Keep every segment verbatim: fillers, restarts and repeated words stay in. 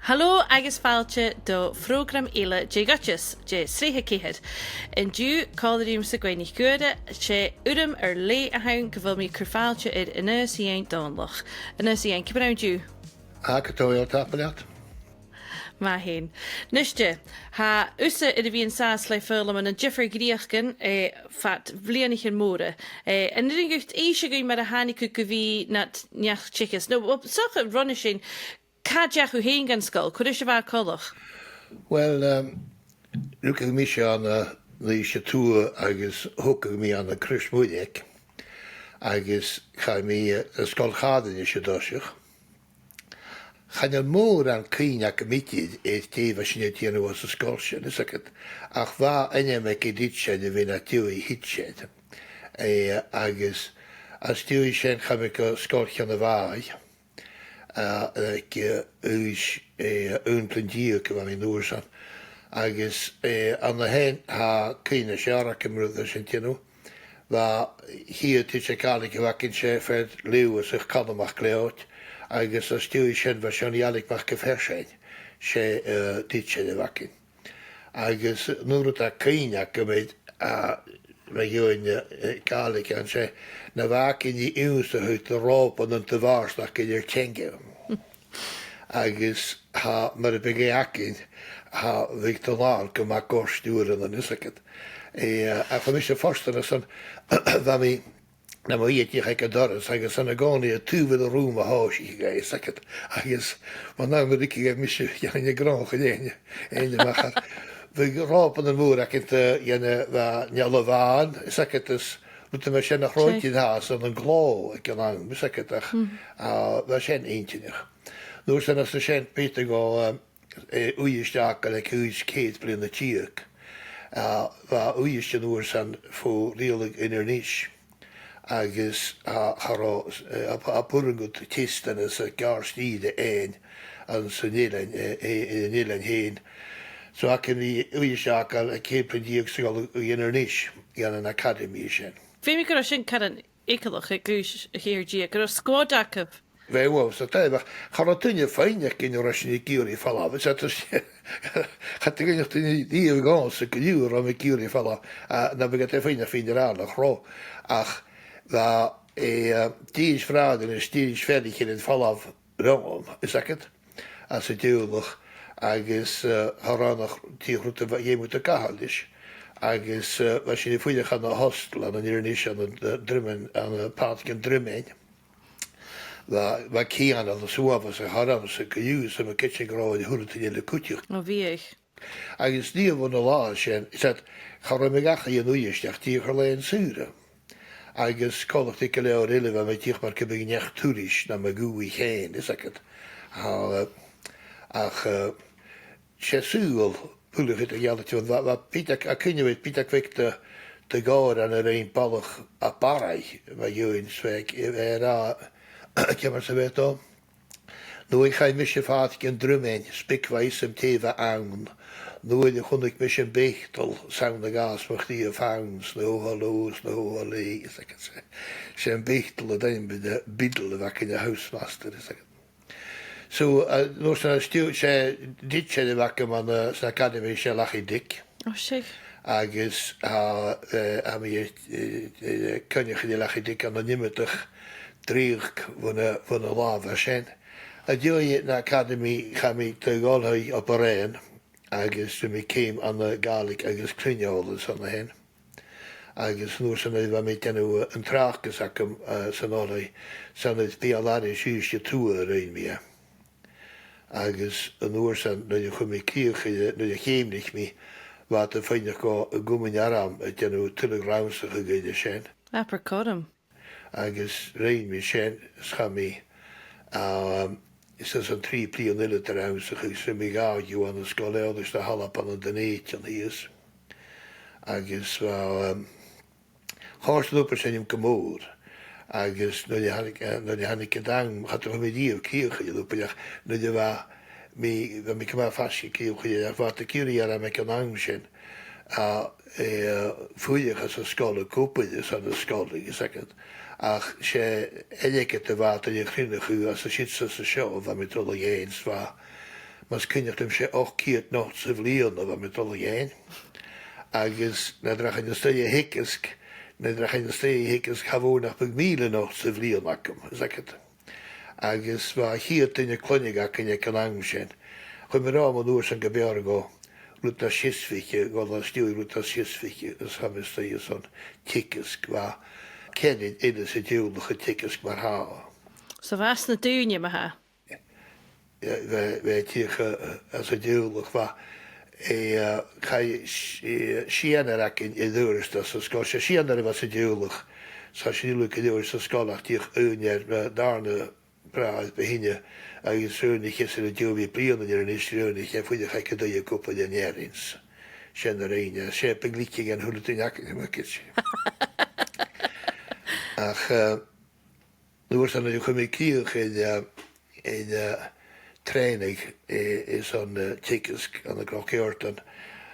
Halò agus fàilte do phrògram eile de dh'Oideas, de Shreath a Ceithir. An-diugh, còmhla rium-sa, Gwen NicGuaire, 's e urram air leth a th' ann gu bheil mi a' cur fàilte air Aonghas Iain Dòmhnallach. Aonghas Iain, ciamar a tha thu an-diugh? Tha gu math, tapadh leat. Math fhèin. Nise, tha thusa air a bhith an sàs le foghlam ann an diofar dhreuchdan, eh, fad bhliadhnaichean mòra. Eh, an urrainn dhut innse dhuinn mar a thàinig thu gu bhith nad neach-teagaisg? No, well, 's dòcha ron a sin, càit an deach thu fhèin dhan sgoil? Cò ris a bha e coltach? Well, um, rugadh mise ann an Uibhist a Tuath agus thogadh mi ann an Crois Mhuirich, agus chaidh mi, eh, a Sgoil Chàirinis an toiseach. Chan eil mòran cuimhne agam idir air dè bha sinn a' dèanamh anns an sgoil sin, fhios agad, ach bha ainm aig an tidsear a bh' ann an dèidh thidsear. Eh, agus às dèidh sin chaidh mi gu Sgoil Cheann a' Bhàigh, eh, aig, eh, aois, eh, aon bliadhna deug a bha mi an uair sin. Agus, eh, ann a shin, tha cuimhne nas fheàrr agam air rudan a bha sinn a' dèanamh. Bha a' chiad tidsear Gàidhlig a bh' againn, 's e fear Leòdhasach, Calum MacLeòid, agus às dèidh sin bha Seonaidh Ailig Mac a' Phearsain, 's e, eh, tidsear a bh' againn. Agus an aon rud a tha cuimhne agam air, a, mu dheidhinn, eh, Gàidhlig, an e, 's e, nam biodh againn ri ionnsachadh do Ròban an Dubh Àrsachaidh air teanga. Agus tha, mura biodh e againn, tha, bhiodh do làmhan gu math goirt uaireannan, fhios agad. Eh, ach bha mise fortanach airson, bha mi nam shuidhe dìreach aig an doras agus ann an còmhnaidh an taobh eile an rùm a thòisich e, fhios agad. Agus mar a bha mi ag ràdh, mise a' dèanamh na gnothach a-rithist, fhèin a-mach air. Bhiodh Ròban mòr againn, eh, dhen a' bhà, Niall a' Bhàin, fhios agad, is rudan mar sin a chruthaicheadh iad às an, an clò aig an àm, fhios agad, ach, a, bha sin inntinneach. An uair sin às a sin, b' fheudar dhomh, eh, eh, Uibhist a fhàgail aig aois ceithir bliadhna deug. A, bha Uibhist an uair sin fo riaghladh Inbhir Nis. Agus, a, cha robh, eh, a, a b' urrainn dhut teisteanas a' gheàrr-stìre fhaighinn anns an eilean, eh, eh, an eilean fhèin. So, chaidh mi Uibhist a fhàgail aig ceithir bliadhna deug san sgoil ann an Inbhir Nis, dhan an academy sin. Feumaidh gun robh sin caran eagalach aig aois a ceithir deug, gun robh squad agaibh. Bha, uill, 's e, tha, ach cha robh duine a' faighneachd gun robh sinn ag iarraidh falbh, is e, tha, cha do dh'fhaighnich duine riamh dhòmhsa gu leòr an robh mi ag iarraidh falbh, a, nam biodh iad a' faighneachd fhìn air àireamh nach robh. Ach bha, eh, eh, dithis bhràithrean is dithis pheathraichean air falbh rium, fhios agad, anns an teaghlach, agus, eh, cha robh ann ach trì rud a bha, dh'fheumadh tu gabhail ris. Agus, eh, bha sinn a' fuireach ann an hostel ann an Inbhir Nis, ann an, eh, Druimein, ann am Pàirc an Druimein. Bha, bha ceann ann as uabhasach ormsa gu leòr, 's a' cinnteach gun robh an t-uiread eile cuideachd. O, bhiodh. Agus an-diugh bhon an latha sin, is e, cha robh mi ach a' dèanamh Uibhist ach dìreach air leth an t-saoire. Agus coltach ri gu leòr eile, bha mi dìreach mar gum biodh neach-turais nam dhùthaich fhèin, fhios agad. A, ach, eh, 's e saoghal buileach eadar-dhealaichte a bh' ann, bha, bha bìdeag, a' cuimhneamh air bìdeag bheag de, de dh'òrain a rinn balach à Barraigh, bha Eòghann Speic, eh, air a, ciamar a bha e a' dol. Nuair a chaidh mise fad gun Druimein, 's beag bha fhios agam dè bh' ann. Nuair a chunnaic mise am beatal, 's ann a dh'fhàs mo chridhe fann, 's na h-uile, 's na h-uile, is aig an, 's e am beatal an t-ainm, bidle, bidle a bh' aig an housemaster, is aig an. So, uh, an uair sin, an stiù-, 's e tidsear a bh' agam ann an, uh, san academy, 's e Lachaidh Dick. O, seadh. Agus, uh, uh, tha mi, uh, uh, uh, coinneachadh ri Lachaidh Dick ann an iomadach dreuchd bhon a', bhon an latha sin. An dèidh na academy, chaidh mi do dh'Oilthigh Obar Dheathain, agus rinn mi ceum ann an Gàidhlig agus Cruinn-eòlas ann a shin. Agus an uair sin, nuair a bha mi a' dèanamh, uh, an tràchdas agam, uh, san oilthigh, 's ann air B.A. Uibhist a Tuath a rinn mi e. Agus an uair sin, nuair a chuir mi crìoch air, nuair a cheumnaich mi, bha iad a' faighneachd dhomh an cumainn orm a' dèanamh tuilleadh rannsachaidh air a sin. Abair cothrom. Agus rinn mi sin, is chaidh mi, um, is ann son trì bliadhna eile de rannsachadh, is rinn mi dhà dhiubh ann an Sgoil Eòlais na h-Alba ann an Dùn Èideann shìos. Agus, uh, um, chòrd an obair sin rium gu mòr, agus nuair a thàinig, eh, nuair a thàinig an t-àm, cha do chuir mi riamh crìoch air an obair, ach nuair a bha mi, bha mi gu math faisg air crìoch air, ach bha iad ag iarraidh orm aig an àm sin, a, eh, fuireach anns an sgoil ag obair airson na sgoile, is aig an, ach 's e airgead a bha iad air a chruinneachadh anns an siud 's anns an seo a bha mi a' dol a dhèanamh, 's bha Mas cuimhneach leam, 's e ochd ceud not sa bhliadhna a bha mi a' dol a dh'fhaighinn. Agus nuair a chaidh an strì a theagasg, nuair a chaidh an strì a theagasg, cha mhòr nach biodh mìle not sa bhliadhna agam, is agad. Agus bha a' chiad duine cloinne againn aig an àm sin. Chuir mi romham an uair sin gu bheil e gu rud nas seasmhaiche, gu bheil e a' stiùireadh rud nas seasmhaiche, is chaidh mi a-staigh airson teagasg. Bha ceann eile san teaghlach a' teagasg mar-thà. So bha e anns na daoine ma-thà? Eh, bha, bha e dìreach, eh, anns an teaghlach, bha, eh, eh, chaidh s-, eh, seanair againn a dh'oideachadh san sgoil. 'S e seanair a bha san teaghlach. 'S chaidh sinn uile gu oideachadh san sgoil ach dìreach aon fhear, eh, dàrna bràthair bu shine, agus rinn e, chì sinn, an dèidh bliadhna no dhà a-nis, rinn e, chaidh e a-staigh gu taigh a' chòmhnaidh an Earrains. Sin a rinn e, 's e, bha glic aig a h-uile duine againn, am bheireadh tu. Ach, eh, an uair sin, nuair a chuir mi crìoch air, eh, air, eh, trèanadh, eh, airson, eh, teagasg ann an Cnoc Iòrdain.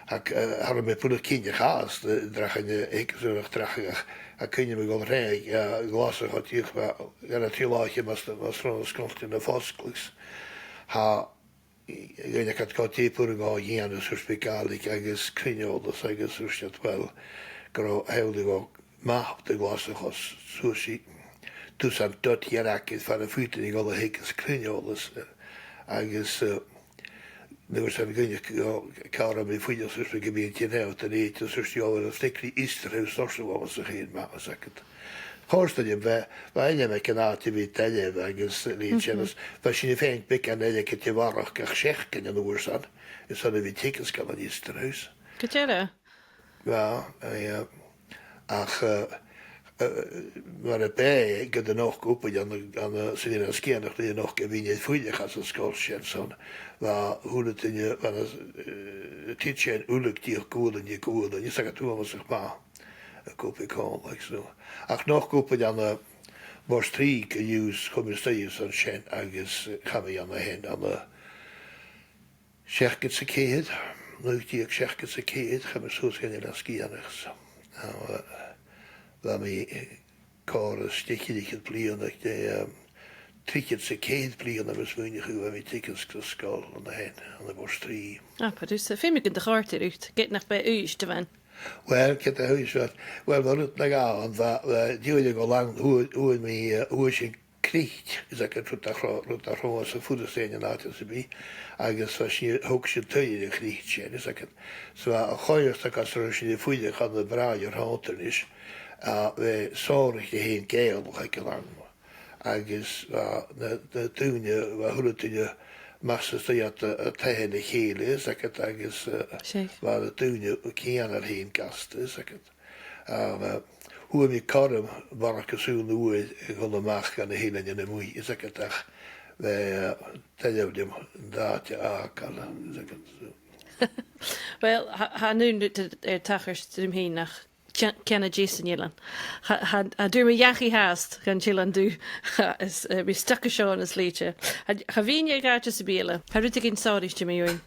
Ach, eh, cha robh mi buileach cinnteach fhathast, eh, an deach, eh, teagasg, an deach, ach, ach cuimhne agam a dhol a thrèanadh, eh, a Ghlaschu, dìreach, bha, gun an trì làithean mus, mus robh an sgoil na fosgladh. Tha, dh'fhaighnich iad cò tè b' urrainn dhomh a dhèanamh, thuirt mi Gàidhlig agus cruinn-eòlas agus thuirt iad, uill, gun robh, thàinig iad gu map de Ghlaschu suas ri, tusa an dòigh a dh'fhaodadh tu fhaighinn a dhol a theagasg cruinn-eòlas, eh, agus, eh, nuair sin dh'fhaighnich iad cò, cò robh mi a' fuireach, thuirt mi gum bithinn a' tighinn a-nall an-àirde, thuirt iad, uill, a' fuireach ri Easterhouse, 's dòcha gu bheil sin math, is agad. Chòrd sin rium, bha, bha ainm aig an àite a bhith daingeann agus, eh, leithid sin, is bha sinn a' faighinn beagan airgid a bharrachd gach seachdain an uair sin, airson a bhith a' teagasg ann an Easterhouse. Gu dearbh? Bha, eh, ach, eh, eh, mar a b' e, gu dè an nochd obair ann an, ann an, san Eilean Sgitheanach, dè an nochd a bhithinn air fuireach anns an sgoil sin, son, bha a h-uile duine, bha na, eh, tidsearan uile dìreach gualainn ri gualainn, is agad, uabhasach math a' còmhnaidh còmhla, like, so. Ach nochd obair ann am Port Rìgh, gu h-àraidh, chùm mi a-staigh airson sin agus, eh, chaidh mi ann a shin ann an seachdad 's a ceithir, naoi deug seachdad 's a ceithir, chaidh mi suas gun Eilean Sgitheanach, so. Ach, eh, bha mi, eh, còrr is deich air fhichead bliadhna, eh, trithead 's a ceithir bliadhna, mas smaoinich thu, bha mi a' teagasg san sgoil ann a shin, ann am Port Rìgh. Ah, pardon, so feumaidh gun do chòrd e riut, ged nach b' e Uibhist a bh' ann. Uill, ged a Uibhist a bh' ann. Uill, bha rud no dhà ann, bha, bha, dh'fhuirich mi gu làn, fhuair, fhuair mi, eh, fhuair sinn cruit, is agad, rud a chro-, rud a chruthaich sinn fhèin an àite sam bith, agus bha sinn, thog sinn taigh air a' chruit sin, is agad. So bha a' choimhearsnachd às an robh sinn a' fuireach ann am Bràigh air Thòmhnadh a-nis, a bha sònraichte fhèin Gàidhealach aig an àm. Agus bha na, na daoine, bha a h-uile duine a-mach 's a-staigh iad a, a' taighean a chèile, is agad, agus, eh, bha na daoine a' cianail fhèin gasta, is agad. Ach, eh, fhuair mi cothrom barrachd airson uair a dhol a-mach gu na h-eileanan a-muigh, is agad, ach bha, eh, toil leam an t-àite fhàgail, is agad, so. Uill, tha, tha an aon rud air tachairt rium fhìn ach cean-, ceann a deas an eilein. Tha, tha, tha an t-àm a' dol fhathast gun eilean dubh, is, eh, mi stuck an seo nas leithide. Tha, cha bhithinn aig àite sam bith eile. Tha rudeigin sònraichte mu dheidhinn.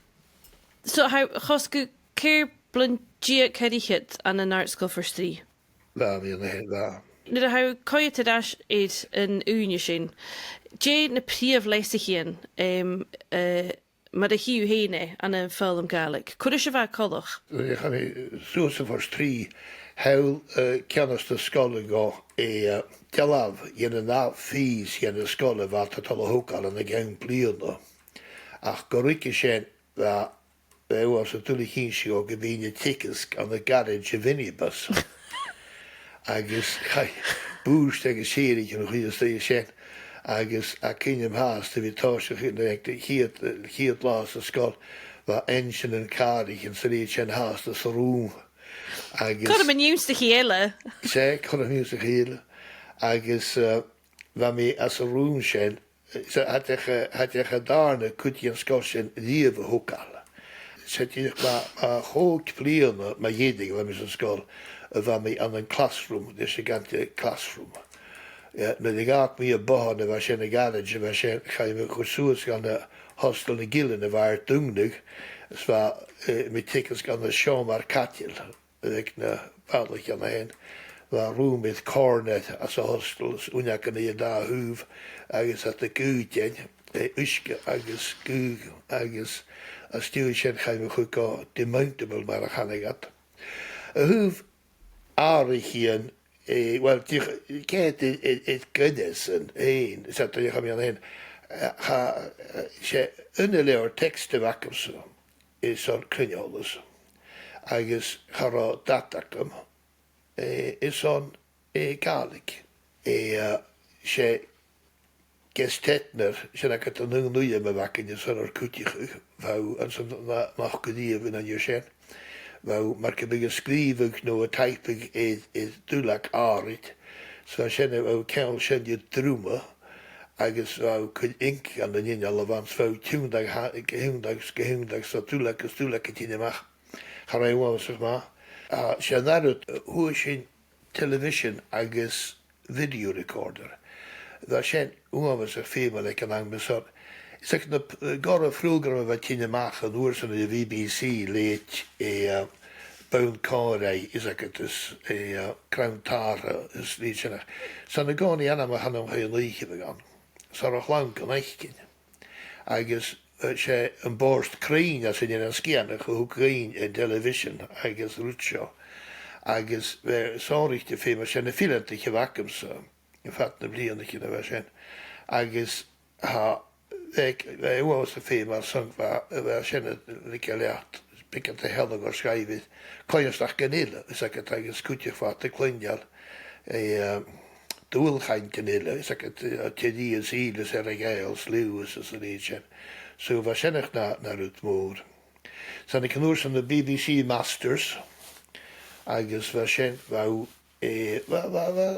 So, tha, chosg thu ceithir bliadhna deug air fhichead ann an Àrd-sgoil Phort Rìgh. Bha, bha mi ann a shin, bha. Nuair a tha thu a' coimhead air ais air an ùine sin, dè na prìomh leasachaidhean, em, eh, mar a chì thu fhèin e, ann am foghlam Gàidhlig? Cò ris a bha e coltach? Nuair a chaidh mi suas a Phort Rìgh, thadhail, eh, ceannardas na sgoile dhomh e, eh, dealbh dhen an ath phìos dhen an sgoil a bha iad a' dol a thogail ann an ceann bliadhna. Ach gu ruige sin, bha bha e uabhasach duilich innse dhomh gum bithinn a' teagasg ann an garaids a' mhinibus. Agus chaidh bùird agus sèithrichean a chur a-staigh an sin, agus tha cuimhne agam fhathast a bhith a' tòiseachadh aig a' chiad, chiad latha san sgoil, bha einnseanan càraichean 's a leithid sin fhathast sa rùm. Agus cothrom an ionnsachaidh eile. 'S e, cothrom an ionnsachaidh eile. Agus, eh, bha mi anns an rùm sin, so, cha deach, cha deach an dàrna cuid dhen sgoil sin riamh a thogail. 'S e dìreach mu, mu chòig bliadhna mu dheireadh a bha mi san sgoil a bha mi ann an classroom, tha sinn a' cantainn classroom. Eh, nuair a dh'fhàg mi am bothan a bha sin, an garaids a bha sin, chaidh mi a chur suas gun an hostel nan Gillean a bha air Dumnaig, is bha, eh, mi a' teagasg ann an seòmar-cadail. Aig na balaich ann a shin, bha rùm air corner anns an hostel, is uinneagan air an dà thaobh, agus iad ag aoidean, eh, uisge agus gaoth, agus às dèidh sin chaidh mi a chur gu demountable mar a chanadh iad. A thaobh àraichean, eh, well, dìreach, ceart, eh, eh, eh, Guinness an fhèin, is that dìreach am meadhan fhèin. Eh, cha, eh, 's e aon leabhar text a bh' agamsa, is ann cruinneolas. Agus cha robh dad agam, eh, is ann, eh, Gàidhlig. Eh, eh, 's e Gestetner, sin agad an aon uidheam a bh' againn airson ar cuideachadh, bha, anns an, na, nach gu riamh an uair sin. Bha, mar gum biodh a' sgrìobhadh no a' taidhpeadh air, air duilleag àraid, 's bha sin, bha ceangal sin ri druma, agus bha cuid inc ann an inneal a bh' ann, 's bha tionndadh, tha-, gu tionndadh, gu tionndadh, 's duilleag, 's duilleag a' tighinn a-mach. Cha robh e uabhasach math. A, 's e an ath rud, fhuair sinn television agus video recorder. Bha sin uabhasach feumail aig an àm, 's ann, is aig na p-, eh, gu robh prògram a bha a' tighinn a-mach an uair sin air a' B B C leithid, eh, eh, Bonn Còmhraidh, is agad, is, eh, eh, Crann Tàrrtha, is leithid sin. 'S ann an-còmhnaidh ainmeachadh an oidhche a bh' ann. 'S ann a chluinneadh tu an fhaicinn. Agus, eh, 's e am bòrd cruinn às an Eilean Sgitheanach a thug dhuinn an television agus rud seo. Agus bha e sònraichte feumail, 's e na fileantaich a bh' agamsa, fad na bliadhnaichean a bha sin. Agus tha, bha, bha e uabhasach feumail, 's ann bha, bha sin a' leigeil leat beagan de shealladh air sgaoileadh, coimhearsnachdan eile, is agad, agus cuideachd bha iad a' cluinneadh, eh, dualchainntean eile, is agad, eh, Therese Eales, Erin Giles, Lewis, is an leithid sin. So bha sin na, na rud mòr. 'S ann aig an uair sin na B B C Masters, agus bha sin, bha, eh, bha, bha, bha,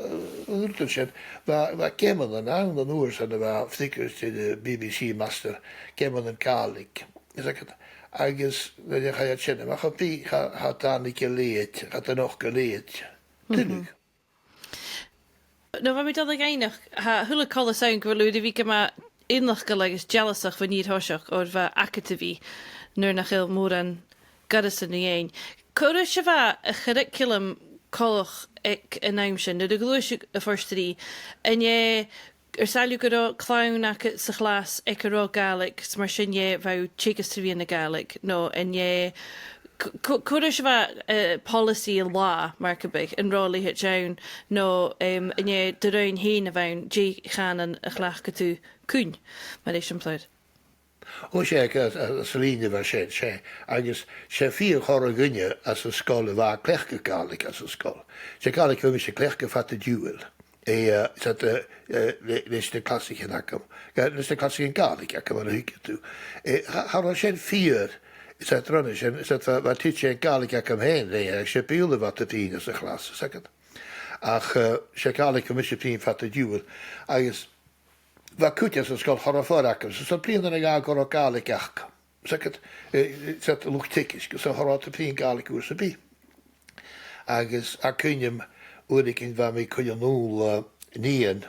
an rud sin, bha, bha geamannan ann an uair sin a bha freagarrach air a' B B C Master, geamannan Gàidhlig. Is agad, agus nuair a chaidh iad sin a-mach, cha b', cha, cha tàinig a leithid, cha do nochd a leithid tuilleadh. No, bha mi dol a dh'fhaighneachd, tha a h-uile coltas ann gu bheil thu air a bhith gu math innleachdail agus dealasach bhon fhìor thoiseach oir bha agad a bhith nuair nach eil mòran goireasan ri fhaighinn. Cò ris a bha a' churraicealam coltach aig an àm sin, nuair a ghluais thu a Phort Rìgh, an e air sàilleabh gun robh clann agad sa chlas aig an robh Gàidhlig, 's mar sin dheth bha thu a' teagasg tro mheadhan na Gàidhlig, no an e, c-, c-, cò ris a bha, eh, policy an latha, mar gum biodh, an robh leithid ann, no, em, an e do roghainn fhèin a bh' ann dè chànan a chleachdadh tu cuin, mar eisimpleir? Ò, 's e, a, a, às an lìne a bha sin, 's e. Agus 's e fìor chorra dhuine às an sgoil a bha a' cleachdadh Gàidhlig às an sgoil. 'S e Gàidhlig a bha mise a' cleachdadh fad an t-siubhail. Eh, eh, 's e, eh, eh, le-, leis na clasaichean agam. Eh, leis na clasaichean Gàidhlig agam, an tuigeadh tu. Eh, cha, cha robh sin fìor, 's e, tron a sin, 's e, bha, bha tidsear Gàidhlig agam fhèin, eh, 's e Beurla a bha iad a' bruidhinn sa chlas, 's agad. Ach, eh, 's e Gàidhlig a bha mise a' bruidhinn fad an t-siubhail. Agus bha cuid às an sgoil cho fada agam, so, so bliadhna no dhà gun robh Gàidhlig aca. 'S agad, eh, eh, 's agad, luchd-teagaisg, so cha robh iad a' bruidhinn Gàidhlig uair sam bith. Agus tha cuimhn' agam, uaireigin bha mi a' coinneachadh, eh, nighean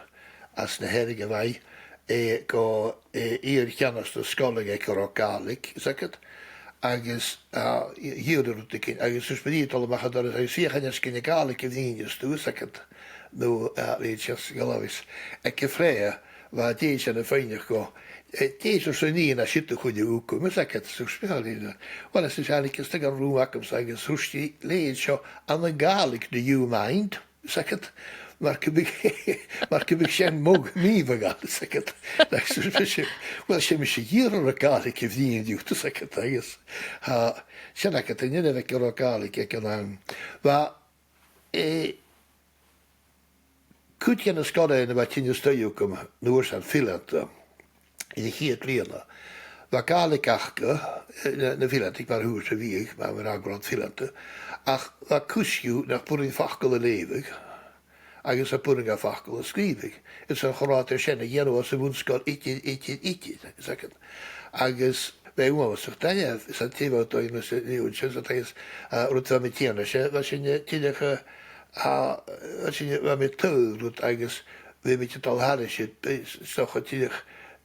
às na Hearadh a bha, eh, gu, eh, iar-cheannard na sgoile aig an robh Gàidhlig, 's agad, agus, ah, dh'iarr i rudeigin, agus thuirt mi rithe dol a-mach an doras agus feuchainn air sgin na Gàidhlig a bhruidhneas tu, 's agad, no, ah, leithid sin, 's gu làimh is. Aig a' phràighe, bha an tè sin a' faighneachd dhomh, eh, dè seòrsa nighean a tha siud a' choinneachadh thugam, 's agad, 's thuirt mi rithe, uill, is e sin, agus tha i aig an rùm agamsa, agus thuirt i, leithid seo, ann an Gàidhlig, do you mind? 'S agad, mar gum biodh, mar gum biodh sin modh mì-mhodhail, 's agad. Agus thuirt mise, uill, 's e mise a dh'iarr air a' Ghàidhlig a bhruidhinn riut, 's agad, agus, ah, sin agad an inbhe aig an robh Gàidhlig aig an àm. Bha, eh, cuid de na sgoilearan a bha a' tighinn a-staigh thugam an uair sin, fileanta, air a' chiad bhliadhna. Bha Gàidhlig aca, eh, na, na fileantaich, mar a thuirt thu riamh, mar a bha mi ag ràdh, fileanta, ach bha cus dhiubh nach b' urrainn facal a leughadh, agus nach b' urrainn dhaibh facal a sgrìobhadh. Is cha robh iad air sin a dhèanamh anns a' bhun-sgoil idir, idir, idir, 's agad. Agus bha e uabhasach doirbh, is an taobh a tha dòigh nas, eh, an sin, 's agad, agus, eh, rud a bha mi a' dèanamh, 's e, bha sinn, eh, dìreach, eh, a, bha sinn, bha mi a' taghadh rud agus bha mi a' dol thairis air, eh, 's, 's dòcha dìreach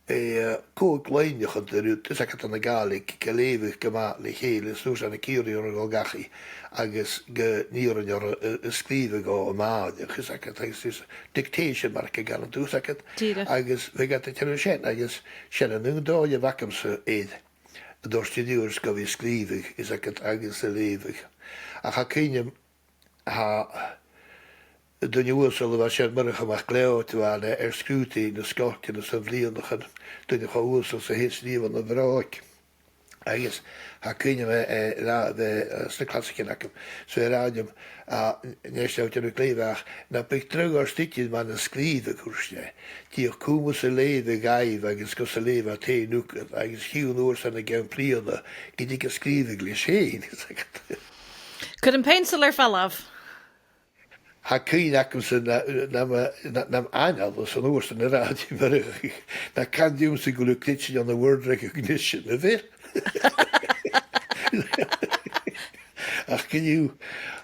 eh, còig loidhnichean de rud, is agad, ann an Gàidhlig, ga leughadh gu math le chèile, is an uair sin a' cur iad air a dhol dhachaigh, agus gun iarrainn orra, eh, a sgrìobhadh am Màileach, is agad, agus is dictation mar a chanadh tu, is agad. Dìreach. Agus bhiodh iad a' dèanamh sin, agus sin an aon dòigh a bh' agamsa air, a' toirt an uair 's gum bi sgrìobhadh, is agad, agus a' leughadh. Ach tha cuimhne agam, tha duine uasal a bha sin, Murchadh MacLeòid, bha e air sgrùdadh nan sgoiltean anns na bliadhnaichean, duine cho uasal 's a theich riamh ann am Bròg. Agus tha cuimhne agam, eh, ri, eh, sna clasaichean agam, 's bha e ag ràdh rium, a, a-nis tha thu a' dèanamh glè mhath, nam biodh dragh ort idir mun a' sgrìobhadh, thuirt e, dìreach cùm thusa a' leughadh dhaibh agus gus an leughadh iad fhèin thugad, agus chì thu an uair sin an ceann bliadhna gun tig a' sgrìobhadh leis fhèin. Cuir am peansail air falbh. Tha cuimhne agamsa na, na, na, nam anail-sa an uair sin a ràdh ri Murchadh, na can riumsa gu bheil thu a' creidsinn ann an word recognition, a bheil? Ach co-dhiù,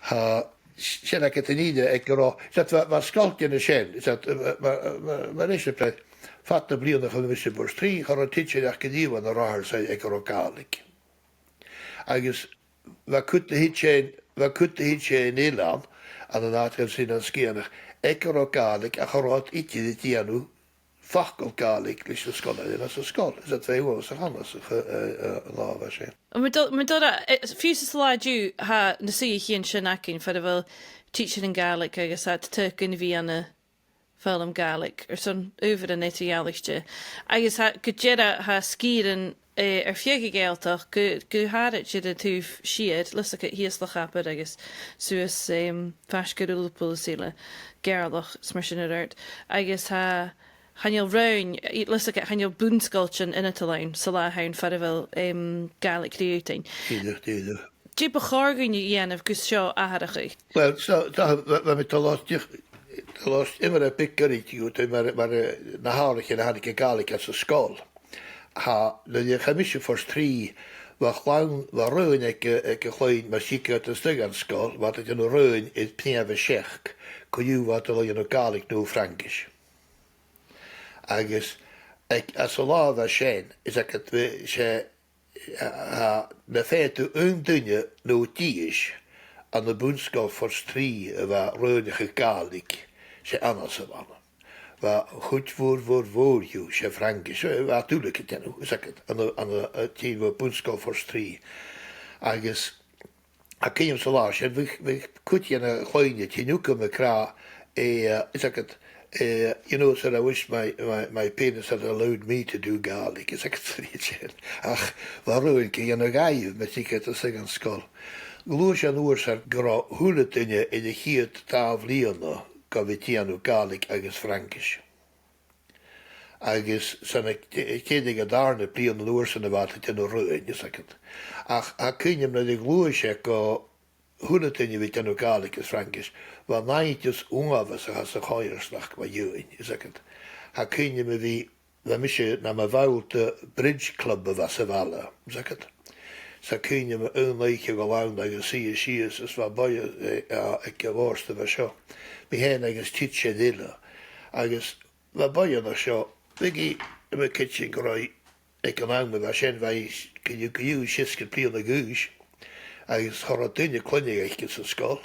tha, sin agad an ìre aig an robh, is agad, bha, bha sgoiltean an sin, is agad, mar, mar, mar eisimpleir, fad na bliadhnaichean a bha mise a' Phort Rìgh, cha robh tidsear aca riamh ann an rathad aig an robh Gàidhlig. Agus bha cuid de thidsearan, bha cuid de thidsearan eile ann, ann an àiteachan sin ann an Sgitheanach, aig an robh Gàidhlig, ach cha robh iad idir a' dèanamh facal Gàidhlig leis na sgoilearan anns an sgoil. Is agad, bha e uabhasach annasach, eh, eh, an latha sin. An, mar a thuirt, mar a thuirt, eh, fiù 's san latha an-diugh, tha na suidheachaidhean sin againn far a bheil tidsearan Gàidhlig agus iad a' toirt gun a bhith ann am foghlam Gàidhlig airson adhbharan eadar-dhealaichte. Agus tha, gu dearbh, tha sgìrean, eh, air feadh na Gàidhealtachd, gu, gu h-àraid air an taobh siar, leis a' Ch-, shìos Loch Abar agus suas, em, faisg air Ulapul is eile, Geàrrloch, is mar sin air adhart. Agus tha, chan eil raon, leis a', chan eil bun-sgoiltean ann an Alba san latha an-diugh far a bheil, em, Gàidhlig ri fhaotainn. Dìreach, dìreach. Dè bu chòir dhuinn a dhèanamh gus seo atharrachadh? Well, so, so, bha, bha mi a' dol a-steach, dol a-steach, iomradh beag goirid dhut, mar, mar, eh, na h-atharraichean a thàinig à Gàidhlig anns an sgoil. Tha, nuair a chaidh mise a Phort Rìgh, bha clann, bha roghainn aig, aig a' chloinn, mar a thigeadh iad a-steach dhan sgoil, bha iad a' dèanamh roghainn air prìomh a seachd, co-dhiù bha iad a' dol a dhèanamh Gàidhlig no Fraingis. Agus aig, anns an latha a bha sin, is agad, bha, 's e, a, a, nam faigheadh tu aon duine no dithis ann am bun-sgoil Phort Rìgh a bha a' roghnachadh Gàidhlig, 's e annas a bh' ann. Bha a' chuid mhòr, mhòr, mhòr dhiubh, 's e Fraingis, eh, bha iad uile ga dhèanamh, is agad, ann an, ann an, eh, taobh bun-sgoil Phort Rìgh. Agus tha cuimhne agam san latha sin, bha, bha cuid dhen a' chloinn a' tighinn thugam ag ràdh, eh, is agad, eh, you know, sir, I wish my, my, my parents had allowed me to do Gaelic, is agad, 's a leithid sin. Ach bha roghainn ga dhèanamh dhaibh, ma thigeadh iad a-steach dhan sgoil. Ghluais e an uair sin gun robh a h-uile duine air a' chiad dà bhliadhna gu bhith a' dèanamh Gàidhlig agus Fraingis. Agus 's ann aig, aig deireadh an dàrna bliadhna an uair sin a bha iad a' dèanamh roghainn, is agad. Ach tha cuimhne agam nuair a ghluais e gu a h-uile duine a bhith a' dèanamh Gàidhlig is Fraingis, bha an aimhreit uabhasach anns a' choimhearsnachd mu dheidhinn, is agad. Tha cuimhne agam a bhith, bha mise nam bhall de Bridge Club a bha sa bhaile, is agad. 'S tha cuimhne agam aon oidhche a dhol ann agus suidhe sìos, is bha boireannach, eh, aig a' bhòrd a bha seo. Mi fhèin agus tidsear eile. Agus bha boireannach seo, bha i, bha i a' creidsinn gun robh i, aig an àm a bha sin, bha i, co-dhiù, co-dhiù seasgad bliadhna a dh'aois, agus cha robh duine a' cluinneadh aice san sgoil,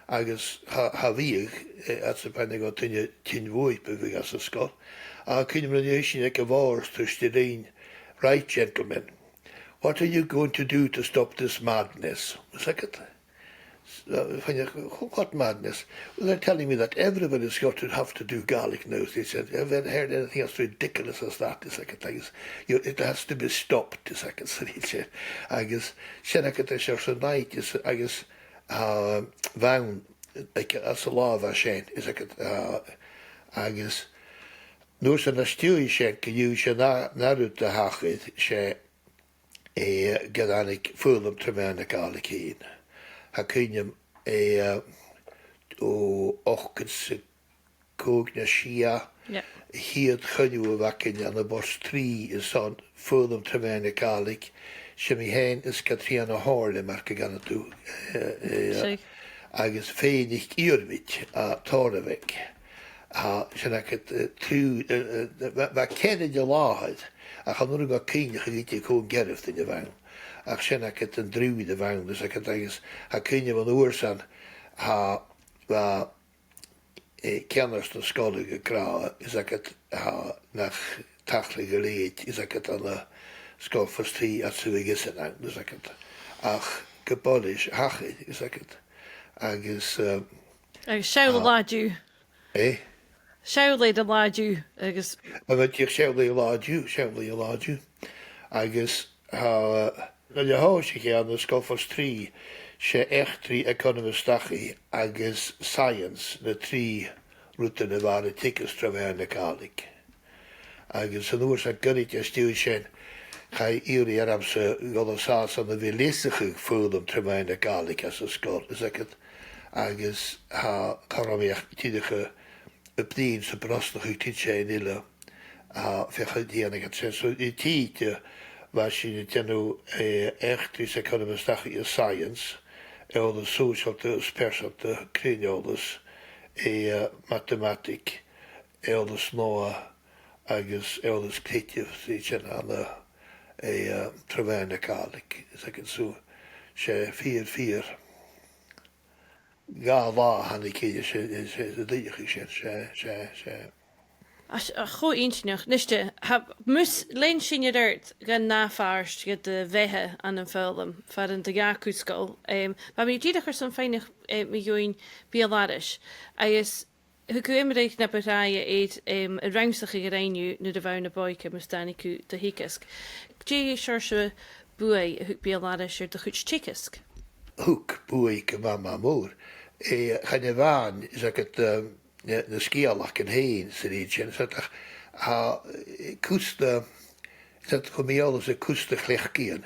agus cha, cha bhiodh, eh, iad a' faighneachd aig duine tighinn bhuaipe a bhiodh anns an sgoil. Ach cuimhne agam nuair a dh'inns i aig a' bhòrd, thuirt i rinn, "Right, gentlemen, what are you going to do to stop this madness?" Is agad. Uh, faighneachd, "Wh-, what madness?" "Well, they're telling me that everybody's got to have to do Gaelic now," she said. "Have you ever heard anything as ridiculous as that?" Is agad, agus, "You, it has to be stopped," is agad, 's a leithid sin. Agus sin agad an seòrsa naimhdeis, agus, uh, bha ann aig, anns an latha a bha sin, is agad, uh, agus an uair sin às dèidh sin, co-dhiù, 's e an, an ath rud a thachair, 's e eh, gun tàinig foghlam tro mheadhan na Gàidhlig fhèin. Tha cuimhne agam, eh, o ochd ceud 's a còig no sia, yeah, a' chiad choinneamh a bh' againn ann am Port Rìgh airson foghlam tro mheadhan na Gàidhlig, 's e mi fhèin is Catrìona Harley, mar a chanadh tu, eh, eh, agus Fèineag Iarmhait à Tòrabhag. Tha, sin agad, eh, triùir, eh, eh, bha, bha ceithir an làthair, ach chan urrainn dhomh cuimhneachadh idir cò an ceathramh duine a bh' ann. Ach sin agad an triùir a bh' ann, is agad agus tha cuimhne agam an uair sin, tha, bha, eh, ceannard na sgoile ag ràdh, is agad, tha, nach tachradh gu lèir, is agad ann an Sgoil Phort Rìgh às a bheil esan ann, is agad. Ach gu buileach thachair, is agad. Agus, eh, Agus seall an latha an-diugh. Eh? Seall an latha an-diugh, agus Bha mi ag iarraidh sealltainn an latha an-diugh, sealltainn an latha an-diugh. Agus tha, nuair a thòisich e ann an Sgoil Phort Rìgh, 's e eachdraidh, eaconamas dachaigh agus science na trì rudan a bha air a teagasg tro mheadhan na Gàidhlig. Agus an uair sin, gun idir às dèidh sin, chaidh iarraidh ormsa a dhol an sàs ann a bhith a' leasachadh foghlam tro mheadhan na Gàidhlig anns an sgoil, is agad, agus tha, cha robh mi ach dìreach a, a' bruidhinn 's a' brosnachadh tro dh'fheadhainn eile, a, feuch an dèanadh iad sin. So, an t-siud, bha sinn a' dèanamh, eh, eachdraidh 's eaconamas dachaigh is science, eòlas sòisealta is pearsanta, cruinn-eòlas, eh, matamataig, eòlas nua agus eòlas creideimh, 's e sin ann an, eh, tro mheadhan na Gàidhlig, is agad. So, 's e fìor, fìor dha latha a thàinig, 's e, 's e, 's e, 's e, 's e, 's e. Ach, ach cho inntinneach. Nise, tha, mus lean sinn air adhart dhan ath phàirt, gu do bheatha ann am foghlam, far an do dh'fhàg thu sgoil. Em, bha mi dìreach airson faighneachd, eh, mu dheidhinn beul-aithris. Agus thug thu iomradh na bu tràithe air, em, an rannsachadh a rinn thu nuair a bha thu na b' òige mus tàinig thu do theagasg. Dè seòrsa buaidh a thug beul-aithris air do chuid teagaisg? Thug buaidh gu math, math mòr. Eh, chan e a-mhàin, is agad, em, na, na sgeulachdan fhèin 's a leithid sin, is agad, ach, tha, eh, cus de, is agad, chuir mi eòlas air cus de chleachdaidhean,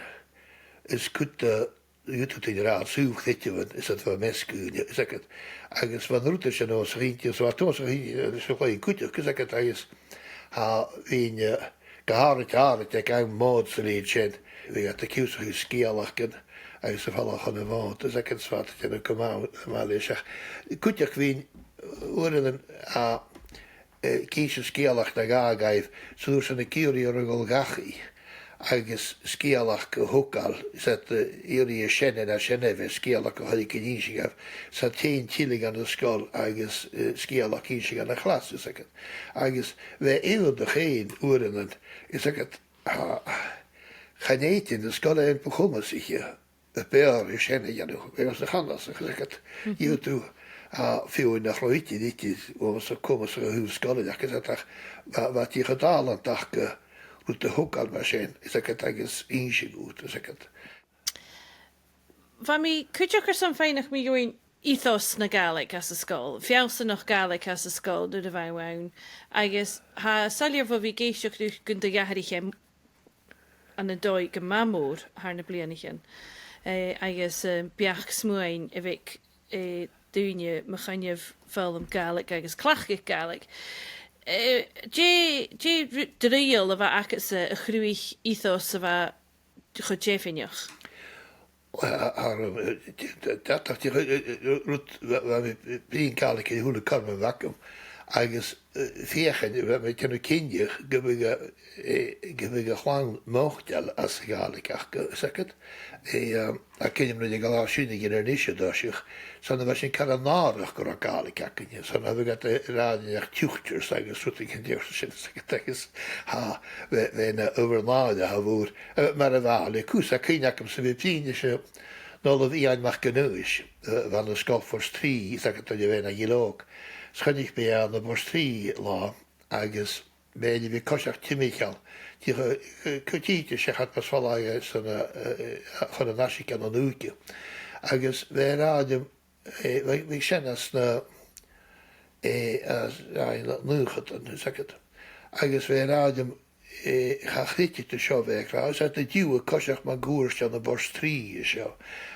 is cuid de, dh'fhaodadh tu ràdh, saoghal-chreideimh, is agad, bha measg dhaoine, is agad. Agus bha an rud sin uabhasach inntinneach, so bha e uabhasach inntinneach, eh, sa chloinn cuideachd, is agad, agus tha, bhithinn, eh, gu h-àraid, àraid aig àm Mòd 's a leithid sin, bhiodh iad ag ionnsachadh sgeulachdan agus a' falbh chun a' Mhòid, is agad, 's bha iad a' dèanamh gu math, math leis. Ach cuideachd bhithinn, eh, uaireannan, a, eh, ag innse sgeulachd no dhà dhaibh, 's an uair sin ag iarraidh orra a dhol dhachaigh agus sgeulachd a thogail, 's iad, eh, iarraidh an seanair no an seanair a bhith sgeulachd a thoirt gun innse dhaibh, 's iad fhèin tilleadh dhan an sgoil agus, eh, sgeulachd innse dhan a' chlas, is agad. Agus bha e iongantach fhèin uaireannan, is agad, a, chan fhaigheadh na sgoilearan bu chomasaiche a b' fheàrr air sin a dhèanamh, bha e uabhasach annasach, is agad, dh'fhaodadh tu, a, feadhainn nach robh idir, idir uabhasach comasach a thaobh sgoilearachd, is agad, ach bha, bha dìreach an dàil aca rud a thogail mar sin, is agad, agus innse dhut, is agad. Bha mi cuideachd airson faighneachd mu dheidhinn ethos na Gàidhlig anns an sgoil, feallsanachd Gàidhlig anns an sgoil nuair a bha thu ann, agus tha e soilleir bho bhith ag èisteachd riut gun do dh'atharraich e ann an dòigh gu math mòr thar nam bliadhnaichean, eh, agus, eh, beachd-smuain a bh' aig, eh, daoine mu choinneamh foghlam Gàidhlig agus cleachdadh Gàidhlig. Eh, dè, dè ru-, draoidheil a bh' agadsa a chruthaich ethos a bha cho deimhinneach? Well, a, a, eh, d-, d-, d-, rud, bha, bha mi a' bruidhinn Gàidhlig air a h-uile cothrom a bh' agam, agus, eh, feuchainn, bha mi a' dèanamh cinnteach gum biodh, eh, gum biodh a' chlann moiteil às a' Ghàidhlig aca, is agad. Eh, um, tha cuimhne agam nuair a dh'fhalbh sinn à Inbhir Nis an toiseach, 's ann a bha sinn car an nàdar gun robh Gàidhlig againne, 's ann a bhiodh iad ag ràdh nach tiughters agus rudeigin dhen t-seòrsa sin, is agad, agus tha, bha, bha e na adhbhar nàire a tha mhòr, eh, mar a bha le cus, tha cuimhne agamsa a bhith a' bruidhinn ris an Ollamh Iain MacAonghais, eh, a bha ann an Sgoil Phort Rìgh, is agad, nuair a bha e na ghille òg. 'S choinnich mi e ann am Port Rìgh latha, agus bha e air a bhith a' coiseachd timcheall, dìreach, eh, cuideachd seachad mus falbhadh e son a, eh, eh, chun an aiseig ann an Ùige. Agus bha e ag ràdh rium, eh, bha, bha sin anns na, eh, anns, anns na naochadan, is agad. Agus bha e ag ràdh rium, eh, cha chreideadh tu seo, bha e ag ràdh, 's e an-diugh a' coiseachd mun cuairt ann am Port Rìgh an seo.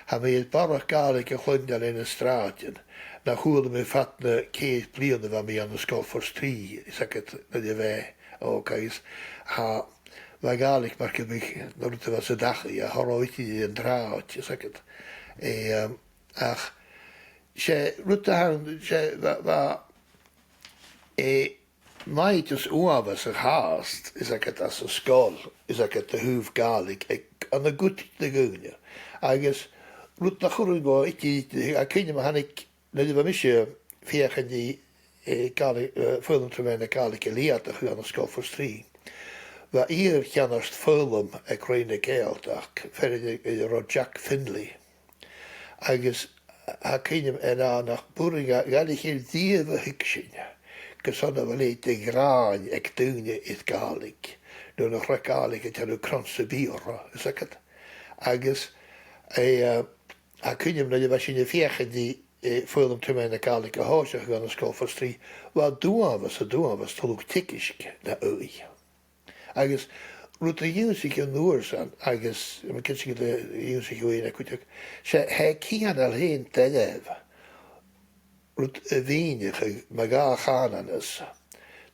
Tha mi air barrachd Gàidhlig a chluinntinn air na sràidean na chuala mi fad na ceithir bliadhna a bha mi ann an Sgoil Phort Rìgh, is agad, nuair a bha e òg, agus tha, bha Gàidhlig mar gum biodh na rudan a bha san dachaigh, a tha ro fhite an-dràsta, is agad. Eh, um, ach 's e rud a th' ann, 's e, bha, bha, e, naidheachd uabhasach fhathast, is agad, anns an sgoil, is agad, a thaobh Gàidhlig aig, ann an cuid de dhaoine. Agus rud nach urrainn dhomh idir, tha cuimhne agam, thàinig, nuair a bha mise a' feuchainn ri, eh, Gàidhlig, eh, foghlam tro mheadhan na Gàidhlig a leudachadh ann an Sgoil Phort Rìgh, bha iar-cheannard foghlam aig Roinn na Gàidhealtachd, fear air, air an robh Jack Finlay. Agus tha cuimhne agam air a ràdh nach b' urrainn dha Gàidhlig a dhìth a thuigsinn gus an do bheil e de ghràin aig daoine air Gàidhlig, no nach robh Gàidhlig a' dèanamh cron sam bith orra, is agad. Agus, eh, tha cuimhne agam nuair a bha sinn a' feuchainn ri, eh, foghlam tro mheadhan na Gàidhlig a thòiseachadh ann an Sgoil Phort Rìgh, bha e uabhasach, uabhasach tuilleadh teagaisg na aghaidh. Agus rud a dh'ionnsaich mi an uair sin, agus tha mi cinnteach gun do dh'ionnsaich thu fhèin cuideachd, 's e, tha e cianail fhèin doirbh rud a mhìneachadh mu dhà chànanas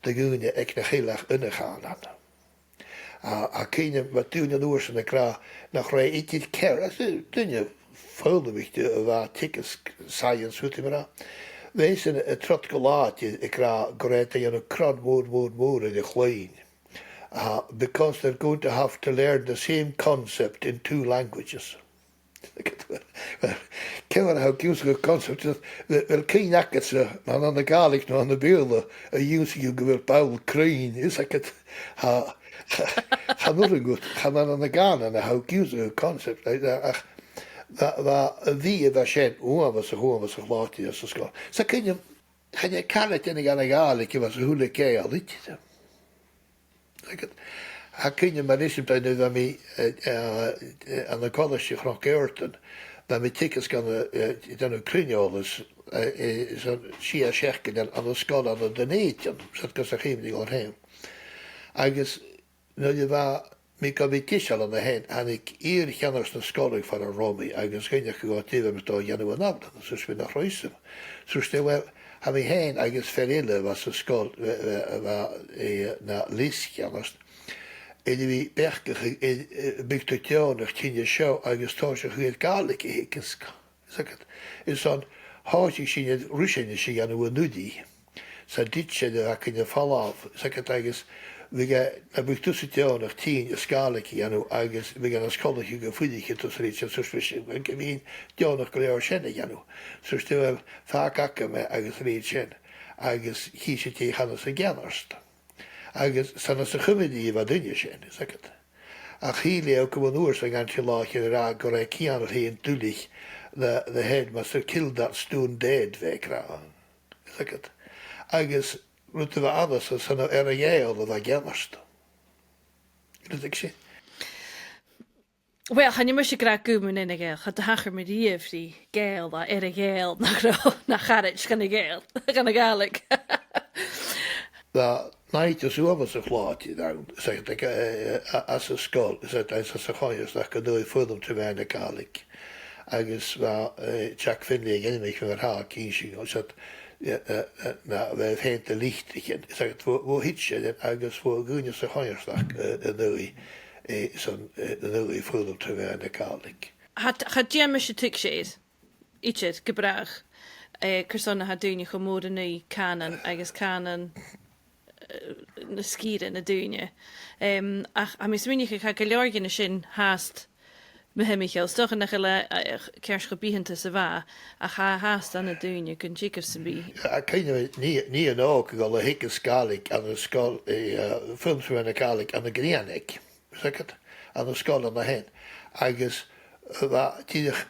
do dhaoine aig nach eil ach aon chànan. A, tha cuimhne agam, bha daoine an uair sin ag ràdh nach robh e idir ceart, 's e daoine foghlamaichte a bha a' teagasg science, rudan mar sin. Bha esan a' trod gu làidir ag ràdh gun robh iad a' dèanamh cron mòr, mòr, mòr air a' chloinn. Uh, because they're going to have to learn the same concept in two languages. Ciamar a tha thu ag ionnsachadh concept, a bheil, a bheil cuimhne agadsa, no ann an Gàidhlig no ann am Beurla, a dh'ionnsaich thu gu bheil ball cruinn, is agad, tha, chan urrainn dhut, chan ann an cànan a tha thu ag ionnsachadh concept, ach bha, bha a bhith, bha sin uabhasach, uabhasach làidir anns an sgoil. 'S tha cuimhne agam, chan e càil a dhèanamh dhan a' Ghàidhlig a bha sa h-uile Gàidheal idir. Tha cuimhne agam mar eisimpleir nuair a bha mi, eh, eh, eh, ann an Colaiste Chnoc Iòrdain, bha mi a' teagasg ann an, eh, dèanamh cruinn-eòlas, eh, eh, son sia seachdainean ann an sgoil ann an Dùn Èideann, 's iad gus an cuimhne agam air fhèin. Agus nuair a bha mi gu bhith deiseil an sin, thàinig iar-cheannard na sgoile far an robh mi agus dh'fhaighnich e dhomh dè bha mi a' dol a dhèanamh an ath-bhliadhna, 's thuirt mi nach robh fhios agam. 'S thuirt e, uill, tha mi fhèin agus fear eile a bha san sgoil, a bha, a bha, eh, na leas-cheannard, air a bhith a' beachdachadh, eh, eh, am biodh tu deònach tighinn an seo agus tòiseachadh air Gàidhlig a theagasg. Is agad, is ann, thòisich sinn air ruiseanais a dhèanamh an-uiridh. 'S ann dìreach sin a bh' againn a' falbh, is agad, agus bhiodh e, nam biodh tusa deònach tighinn is Gàidhlig a dhèanamh agus bhiodh e nas coltaiche gum fuiricheadh tusa ris, 's thuirt mise, uill, gum bithinn deònach gu leòr sin a dhèanamh. 'S thuirt e, uill, fàg agam e agus rèir sin, agus chì sinn dè chanas an ceannard. Agus 's ann às a' Chuimrigh a bha duine sin, is agad. Ach thill e gu bhith an uair sin gun an t-sealladh a ràdh gun robh e cianail fhèin duilich, the, the headmaster killed that stone dead, bha e ag ràdh. Is agad. Agus rud a bha annasach, 's ann air a' Ghàidheal a bha an ceannard. Rud a bha sin. Uill, chan eil mise ag ràdh gum bu mhath leam a' Ghàidheal, cha do thachair mi riamh ri Gàidheal air a' Ghàidheal nach robh, nach caraid dhan a' Ghàidheal, dhan a' Ghàidhlig. Bha naidheachd uabhasach làidir ann, 's agad, aig, eh, eh, anns an sgoil, 's agad, anns an, anns a' choimhearsnachd an aghaidh foghlam tro mheadhan na Gàidhlig. Agus bha, eh, Jack Finlay ag ainmeachadh mar a tha e ag innse, 's agad, eh, eh, eh, na, bha e fhèin de litrichean, 's agad, bho, bho thidsearan agus bho dhaoine sa choimhearsnachd, eh, an aghaidh, eh, son, eh, an aghaidh foghlam tro mheadhan na Gàidhlig. Cha, cha dèan mise tuigse air. Idir, gu bràth, eh, carson a tha daoine cho mòr an aghaidh cànan agus cànan, eh, na sgìre, na daoine. Em, ach tha mi a' smaoineachadh gu bheil gu leòr dhen sin fhathast mu thimcheall, 's dòcha nach eil e, eh, ceart cho bitheanta 's a bha, ach tha e fhathast ann an daoine gun teagamh sam bith. Tha cuimhne agam, nì, nì an òige a dhol a theagasg Gàidhlig ann an sgoil, eh, eh, foghlam tro mheadhan na Gàidhlig ann an Grianaig, 's agad, ann an sgoil an sin. Agus, eh, bha, dìreach,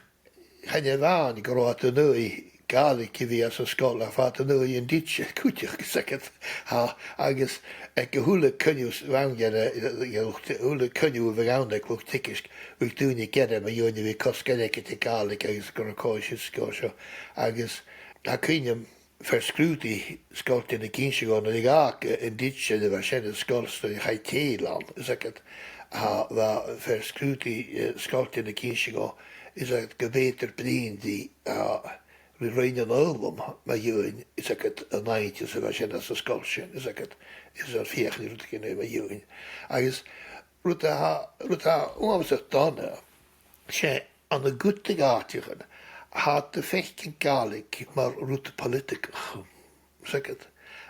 chan e a-mhàin gun robh iad an aghaidh Gàidhlig a bhith anns an sgoil, ach bha iad an aghaidh an tidseir cuideachd, 's agad, tha, agus aig a h-uile coinneamh 's a bh' ann, a h-uile coinneamh a bh' ann aig luchd-teagaisg, bhiodh daoine ag ràdh mu dheidhinn a bhith a' cosg airgead air Gàidhlig agus gun robh còisir seo, agus tha cuimhne agam, fear sgrùdaidh sgoiltean ag innse dhomh nuair a dh'fhàg an tidsear a bha sin an sgoil 's nuair a chaidh tèile ann, is agad, a bha fear sgrùdaidh, eh, sgoiltean ag innse dhomh, is agad, gum b' fheudar bruidhinn ri, a, ri roinn an fhoghlaim mu dheidhinn, is agad, an nàimhdeas a bha sin anns an sgoil sin, is agad, is a' feuchainn ri rudeigin mu dheidhinn. Agus rud a tha, rud a tha uabhasach dona, 's e ann an cuid de dh'àiteachan, tha iad a' faicinn Gàidhlig mar rud poilitigeach. 'S agad,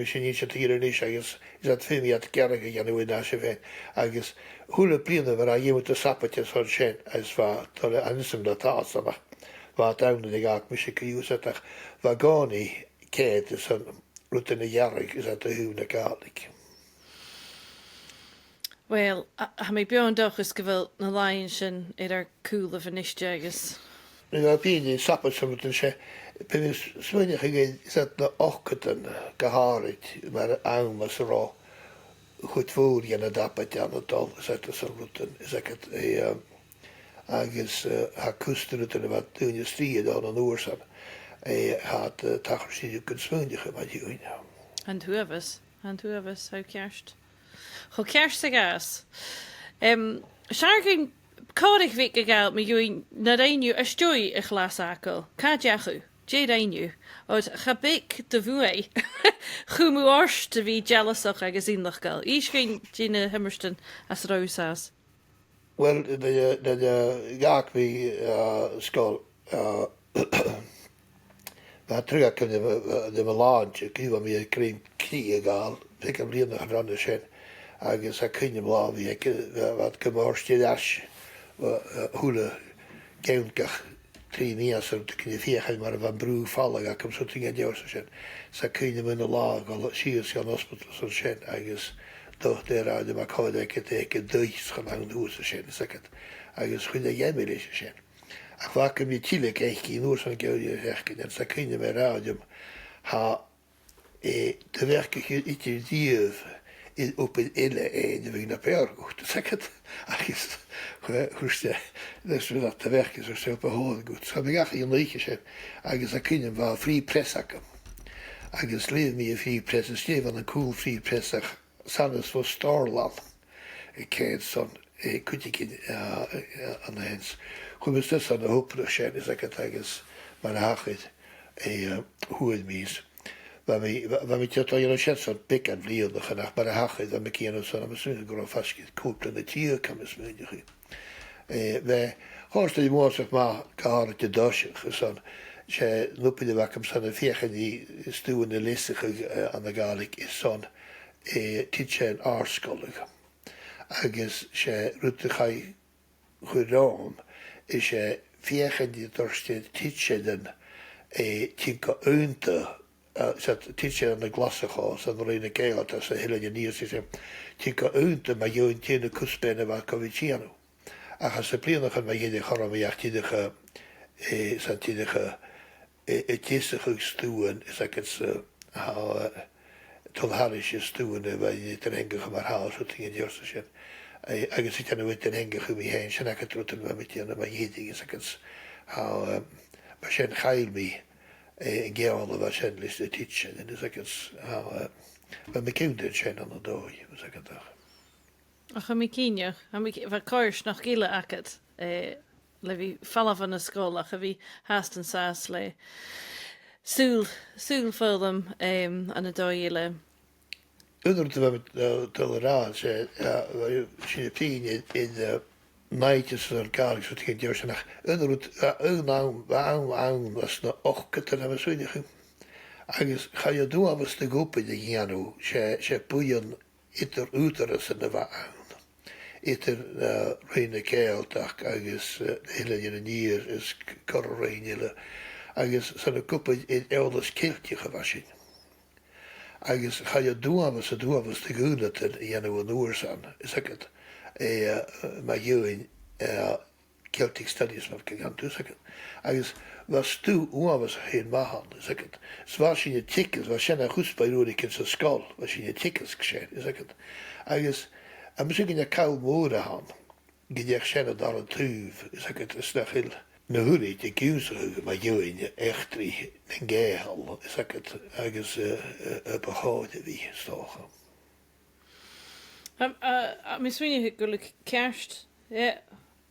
feumaidh sinn innse do dh'iarraidh a-nis, agus is iad feumaidh iad gearradh a dhèanamh air ais a bhean. Agus a h-uile bliadhna bha iad a' dèanamh an sabaid airson sin, agus bha, tha e an ùine sin a tha seo, bha iad ann nuair a dh'fhàg mise co-dhiù, ach bha an-còmhnaidh cead airson rudan a ghearradh is iad a thaobh na Gàidhlig. Uill, a, tha mi beò an dòchas gu bheil na làithean sin air ar cùlaibh a-niste agus... Nuair a bhios mi a' sabaid 's a h-uile rud an sin, bidh mi a' smaoineachadh gu bheil iad na h-ochdadan gu h-àraid mar àm anns an robh a' chuid mhòr dhen an t-sabaid ann a' dol is iad airson rudan is iad, eh, um, agus, eh, tha cus de rudan a bha daoine a' strì ann an uair sin, eh, tha iad, eh, tachairt ri gun smaoineachadh mu dheidhinn. An t-uabhas, an t-uabhas, tha ceart. Cho ceart 's a ghabhas. Em, 's fheàrr dhuinn còmhradh bheag a ghabhail mu dheidhinn na rinn thu às dèidh a' chlas fhàgail. Càit an deach thu? Dè rinn thu? Oir cha b' e do bhuaidh a chùm thu ort a bhith dealasach agus innleachdail. Innis dhuinn dè na h-iomairtean às an robh thu an sàs. Uill, nuair a, nuair a dh'fhàg mi, eh, sgoil, eh, bha trioblaid agam le mo, le mo shlàinte, gu bheil mi a' grèim cridhe a ghabhail, feadh a' bhliadhna a chaidh roimhe sin. Agus tha cuimhne agam latha a bhith aig, bha, bha iad gu mòr air ais, bha, eh, a h-uile geann gach trì mìosan, tha cuimhne agam feuchainn mar a bha am brù-fhalla agam, so tha cuimhne agam air sin. Tha cuimhne agam aon latha a' dol sìos dhan ospadal an sin, agus do, dè ràdh, bha còir aige, aige dol chun an taigh an uair sin, is aige. Agus chuir e dhomh leis an sin. Ach bha agam ri tilleadh aige an uair sin gu, tha cuimhne agam air a ràdh, tha eh, do bheachd-sa idir dhiubh, eh, obair eile, eh, a bhiodh na b' fheàrr dhut, is aige. Agus, eh, thuirt e, leis, bha do bheachd-sa, thuirt e, obair mhòr dhut. Chaidh mi dhachaigh an oidhche sin, agus tha cuimhne agam, bha Free Press agam. Agus leugh mi a' Free Press, is e bh' ann an cùl Free Press ach sanas fo stòrlann, eh, ceud son, eh, cuideigin, eh, eh, an aons. Chuir mi a-steach son na h-obrach sin, is aige, agus mar a thachair, eh, eh, fhuair mi is. Bha mi, bha, bha mi a' dèanamh sin son beagan bhliadhnaichean, ach mar a thachair, bha mi a' dèanamh son, tha mi a' smaoineachadh gun robh e faisg air còig bliadhna deug, tha mi a' smaoineachadh. Eh, bha, chòrd e rium uabhasach math gu h-àraid an toiseach, is son, 's e an obair a bh' agam son a' feuchainn ri stuth a leasachadh, eh, anns a' Ghàidhlig, is son, eh, tidsearan àrd-sgoile. Agus 's e rud a chaidh a chur romham, is e feuchainn ri toirt air tidsearan, eh, tighinn gu aonta, eh, 's e tidsearan ann an Glaschu, 's ann an Roinn na Gàidhealtachd, 's a h-uile nì a tha sin, tighinn gu aonta mu dheidhinn dè na cuspairean a bha aca ri dhèanamh. Ach anns na bliadhnaichean mu dheireadh cha robh mi ach dìreach, eh, 's ann dìreach, eh, a' deasachadh stuthan, is aige, 's, eh, tha, eh, dol thairis air stuthan a bha iad ag iarraidh a bhith mar-thà, so tha cuimhne agam air sin. Eh, agus a' dèanamh iad ag iarraidh mi fhèin, sin agad rud a bha mi a' dèanamh mu dheireadh, is aige, tha, eh, mar sin chaill mi, eh, an ceangal a bha sin leis na tidsearan, is aige, tha, eh, bha mi ceangailte ris sin ann an dòigh, is aige, ach. Ach tha mi cinnteach, tha mi ci-, bha coimhearsnachd eile agad, eh, le bhith a' falbh bhon an sgoil ach a bhith fhathast an sàs le sùil, sùil foghlam, em, ann an dòigh eile. Aon rud a bha mi, eh, dol a ràdh, 's e, eh, bha sinn a' bruidhinn air, air, eh, naimhdeas anns a' Ghàidhlig, so tha cuimhne agam air sin, ach aon rud, eh, aon àm, aon àm anns na h-ochdadan, tha mi a' smaoineachadh. Agus chaidh an uabhas de dh'obair a dhèanamh, 's e, 's e buidheann eadar ùghdarrasan a bh' ann. Eadar, eh, Roinn na Gàidhealtachd agus, eh, na h-Eileanan an Iar is c-, corra roinn eile. Agus 's ann ag obair air Eòlas Ceilteach a bha sinn. Agus chaidh an uabhas, an uabhas de dh'aonadan a dhèanamh an uair sin, is aige, eh, mu dheidhinn, eh, Celtic Studies, mar gum biodh, 's aige. Agus bha stuth uabhasach fhèin math ann, is aige. 'S bha sinn a' teagasg, bha sin a' chuspair uaireigin san sgoil, bha sinn a' teagasg sin, is aige. Agus, tha mi a' smaoineachadh gur e call mòr a th' ann, gun deach sin an dàrna taobh, is aige, is nach eil na h-uiread ag ionnsachadh mu dheidhinn eachdraidh nan Gàidheal, is aige, agus, eh, eh, a bu chòir a bhith, 's dòcha. Um, uh, uh, mi smaoineachadh gu bheil thu ceart, yeah,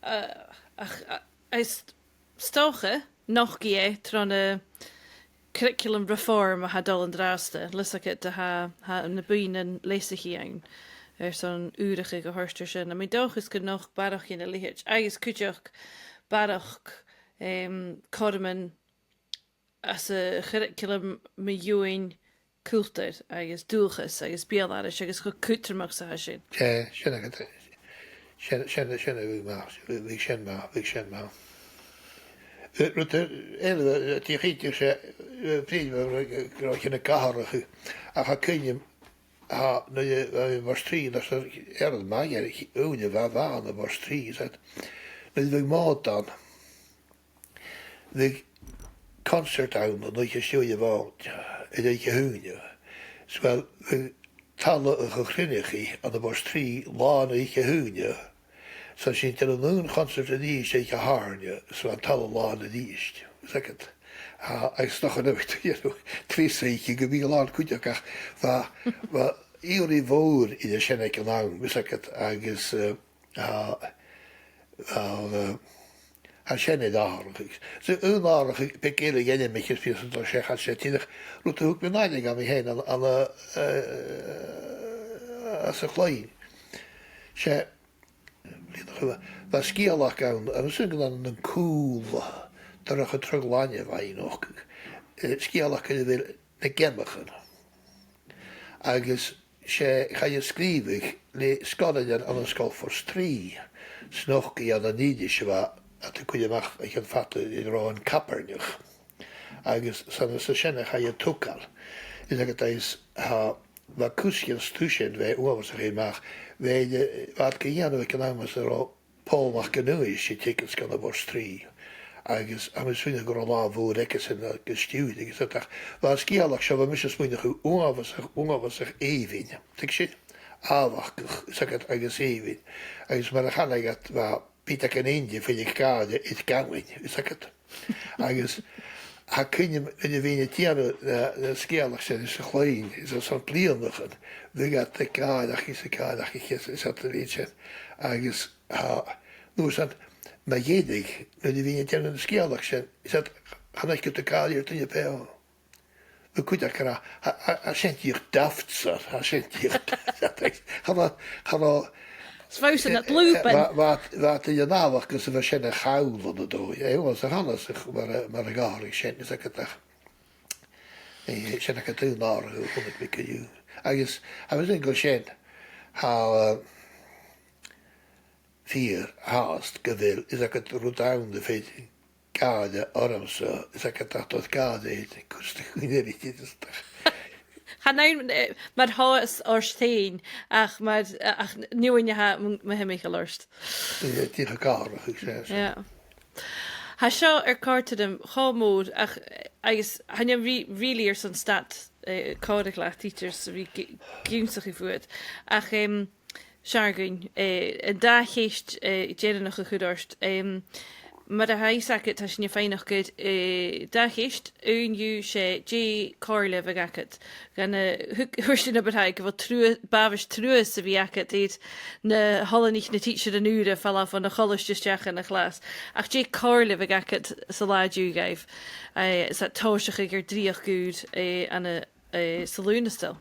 uh, ach, uh, is 's dòcha, nochdaidh e tron, uh, curriculum reform a tha dol an-dràsta, leis a' cheist a tha, tha na buidhnean leasachaidh ann, airson ùrachadh a thoirt air sin. Tha mi an dòchas gun nochd barrachd dhen a leithid, agus cuideachd barrachd, um, cothroman anns a' churraicealam mu dheidhinn cultar agus dualchas agus beul-aithris agus cho cudromach 's a tha sin. 'S e, sin agad, sin, sin, sin a bhiodh math, bhiodh sin math, bhiodh sin math. Eh, rud eile, eh, dìreach, 's e, eh, prìomh, eh, ro-, ro-, sin a' gàireachdainn, ach tha cuimhne agam, tha, nuair a bha mi a' Bhortrì, 's e, air an math, air ùine bha, bha ann am Bort Rìgh, 's e, nuair a bhiodh Mòd ann, bhiodh concert ann an oidhche sin a bha, an oidhche Haoine. 'S uill, bhiodh talla a' cho-chruinneachaidh ann am Bort Rìgh là an oidhche Haoine. 'S ann a' sin, dèanamh an aon chonsairt a-rithist oidhche Shathairne, 's bha an talla làn a-rithist. Is aige, a, agus 's dòcha nach robh, you know, trì fichead gu mìle ann cuideachd, ach bha, bha iarraidh mhòr air sin aig an àm, is aige, agus, eh, A, a, a, tha sin air atharrachadh. 'S e aon atharrachadh beag eile a dh'ainmich mi, is bidh mi a' smaoineachadh, 's e dìreach rud a thug mi an aire dhomh fhìn ann, ann, eh, anns a' chloinn. 'S e, bha sgeulachd ann, agus 's e gun ann an cùl dorcha tro ghlainne a bha i, nochdadh. Eh, sgeulachd air a bheil Na Geamachan. Agus 'S e, chaidh a sgrìobhadh le sgoilearan ann an Sgoil Phort Rìgh, 's nochd i ann an iris a bha iad a' cur a-mach aig an fhada air an robh An Capairneach. Agus 's ann às a sin a chaidh a togail. Is aig an taigh-sa, bha cus dhen stuth sin, bha e uabhasach fhèin math, bha e, bha iad ga dhèanamh aig an àm às an robh Pòl MacAonghais a' teagasg ann am Port Rìgh. Agus tha mi a' smaoineachadh gun robh latha mòr aigesan agus stiùireadh agus iad, ach bha an sgeulachd seo, bha mise a' smaoineachadh, uabhasach, uabhasach èibhinn. Tuigidh sibh? Àbhachdach, is aig an, agus èibhinn. Agus mar a chanadh iad, bha Peter Gunn an India a' faighinn gàire air gamhainn, is aig an. Agus tha cuimhn' agam nuair a bhithinn a' dèanamh na, na sgeulachd sin is a' chloinn, is airson bliadhnaichean, bhiodh iad a' gàireachdainn is a' gàireachdainn is, is iad a' bhith sin. Agus tha, nuair sin, mu dheireadh, nuair a bhithinn a' dèanamh na sgeulachd sin, is iad, chan fhaiceadh tu gàire air duine beò. Bha cuideachd ag ràdh, tha, tha, tha sin dìreach daft, sir, tha sin dìreach daft. Cha robh, cha robh, 's bha sin na dlùth, bha, bha, bha iad an àbhachdas a bha sin a' call ann an dòigh. Eh, uill, 's a chanas ach mar a, mar a ghabhadh sin, is aig an, eh, sin aig an dùn àraidh a chunnaic mi co-dhiù. Agus, a bheil sin gu sin, tha, eh, fìor fhathast gu bheil, is aig an rud ann a bheil gàire ormsa, is aig an tachd gàire air, cus do chuine ri tiodastach. Chan ann, eh, mar thòisich ort fhèin, ach mar, ach nuair a tha mo, mo thimcheall ort. Eh, dìreach a' gàireachdainn, 's e, 's e. Yeah. Tha seo air còrdadh rium cho mòr, ach, agus chan eil mi ri-, really airson stad, eh, còmhla ri teachers a bhith ag, ag ionnsachadh bhuat. Ach, em, 's fheàrr dhuinn, eh, an dà cheist, eh, deireannach a chur ort. Em, mar a tha fhios agad, tha sinn a' faighneachd, eh, dà cheist, aon dhiubh 's e dè a' chomhairle a bhiodh agad dhan, eh, thuig-, thuirt sinn obair tha gu bheil trua-, b' àbhaist truas a bhith agad air na h-oileanaich, na tidsearan ùra a' falbh bhon a' cholaiste a-steach dhan a' chlas. Ach dè a' chomhairle a bhiodh agad san latha an-diugh dhaibh, eh, 's iad a' tòiseachadh air dreuchd ùr, eh, ann an, eh, san Lùnastal?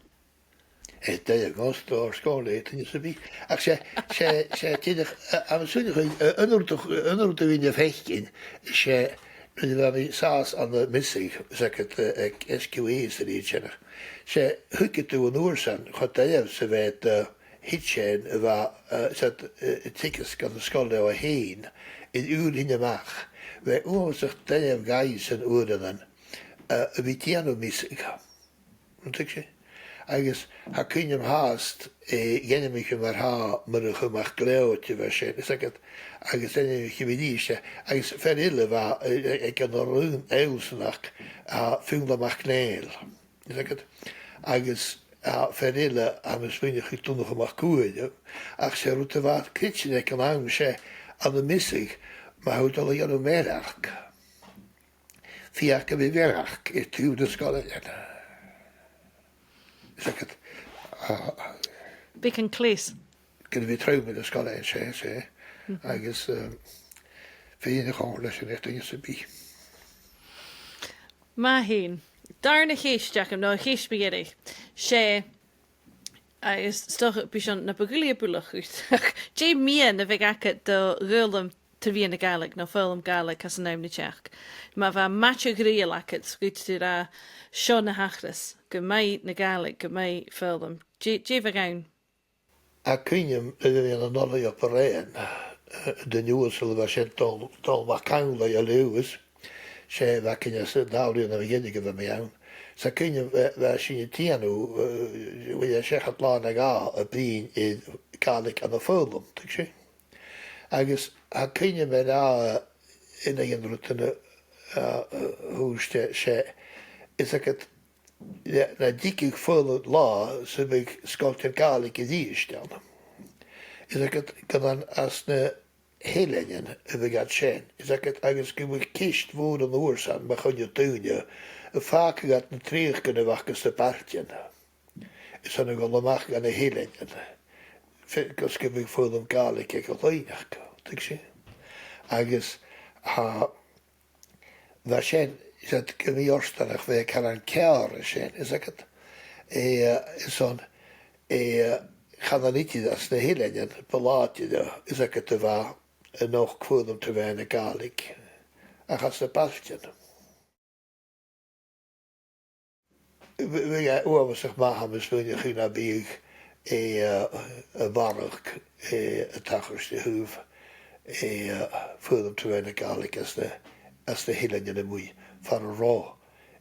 Eh, dè a' chomhairle a bhiodh agad, eh, duine sam bith. Ach 's e, 's e, 's e, dìreach, eh, a' smaoineachadh, eh, an rud a, an rud a bha mi a' faicinn, 's e, nuair a bha mi an sàs ann am measadh, is aig an, eh, aig S Q A is a leithid sin. 'S e, thuigeadh tu an uair sin, cho doirbh 's a bha e do thidsearan a bha, eh, 's iad, eh, a' teagasg ann an sgoil leotha fhèin, an ùr thinn a-mach, bha e uabhasach doirbh dhaibhsan uaireannan, eh, a bhith a' dèanamh measadh. An tuig sibh? Agus tha cuimhn' agam fhathast, eh, dh'ainmich mi mar-thà Murchadh MacLeòid a bha sin, is aig an, agus dh'ainmich mi a-rithist e, agus fear eile a bha, eh, aig an robh rùn-, fheallsanachd, a, Fionnlagh MacNèill, is aig an, agus, a, fear eile, tha mi a' smaoineachadh, Donnchadh MacGuaire, ach 's e rud a bha creidsinn aig an àm, 's e, ann am measadh, ma tha thu a' dol a dhèanamh mearachd, feuch gum bi mearachd air taobh na sgoile. Is aig an, a, beagan cleas. Gum bi trom air na sgoile, 's e, 's e. Mhm. Agus, um, feuch a' chomhairle sin air duine sam bith. Math fhèin. Dàrna ceist agam, no a' cheist mu dheireadh. 'S e, agus 's dòcha, bidh seo na bu ghuillidh a' bualadh dhut. Dè am miann a bhiodh agad do dh'fhoghlam tro mheadhan na Gàidhlig, no foghlam Gàidhlig anns an àm ri teachd? Ma bha maide-ghreidheil agad, 's dh'fhaodadh tu ràdh, seo na thachras, gum bi na Gàidhlig, gum bi foghlam. Dè, dè bhiodh ann? Tha cuimhn' agam nuair a bha mi ann an Oilthigh Obar Dheathain, eh, an duine uasal a bha sin, Dòmhnall, Dòmhnall MacAmhlaigh à Leòdhas, 's e, bha e cuimhn' agam, 's e dà bhliadhna no dhà bhliadhna a bha mi ann. 'S tha cuimhn' agam, bha, bha sinn a' dèanamh, eh, bha e seachad latha no dhà a' bruidhinn air Gàidhlig ann am foghlam, tuig sibh. Agus tha cuimhn' agam air a, aon de na rudan a, a, a thuirt e, 's e, is aig an, na, na tigeadh foghlam latha 's am biodh sgoiltean Gàidhlig a-rithist ann. Is aig an, gun ann às na h-eileanan a bhiodh iad sin, is aig an, agus gum biodh ceist mhòr an uair sin mu choinneamh dhaoine, am fàgadh iad na dreuchdan a bh' aca sna bailtean airson a dhol a-mach dha na h-eileanan, fe-, gus gum biodh foghlam Gàidhlig aig a' chloinn aca, tuig sibh. Agus tha, bha sin, 's e, gu mì-fhortanach bha e caran ceàrr an sin, is aig an, eh, airson, eh, chan ann idir às na h-eileanan bu làidire, is aig an, a bha a' nochdadh foghlam tro mheadhan na Gàidhlig, ach às na bailtean. Bh-, bhiodh e uabhasach math, tha mi a' smaoineachadh, nam biodh e, eh, a bharrachd, eh, a' tachairt a thaobh, eh, foghlam tro mheadhan na Gàidhlig anns na, anns na h-eileanan a-muigh far an robh,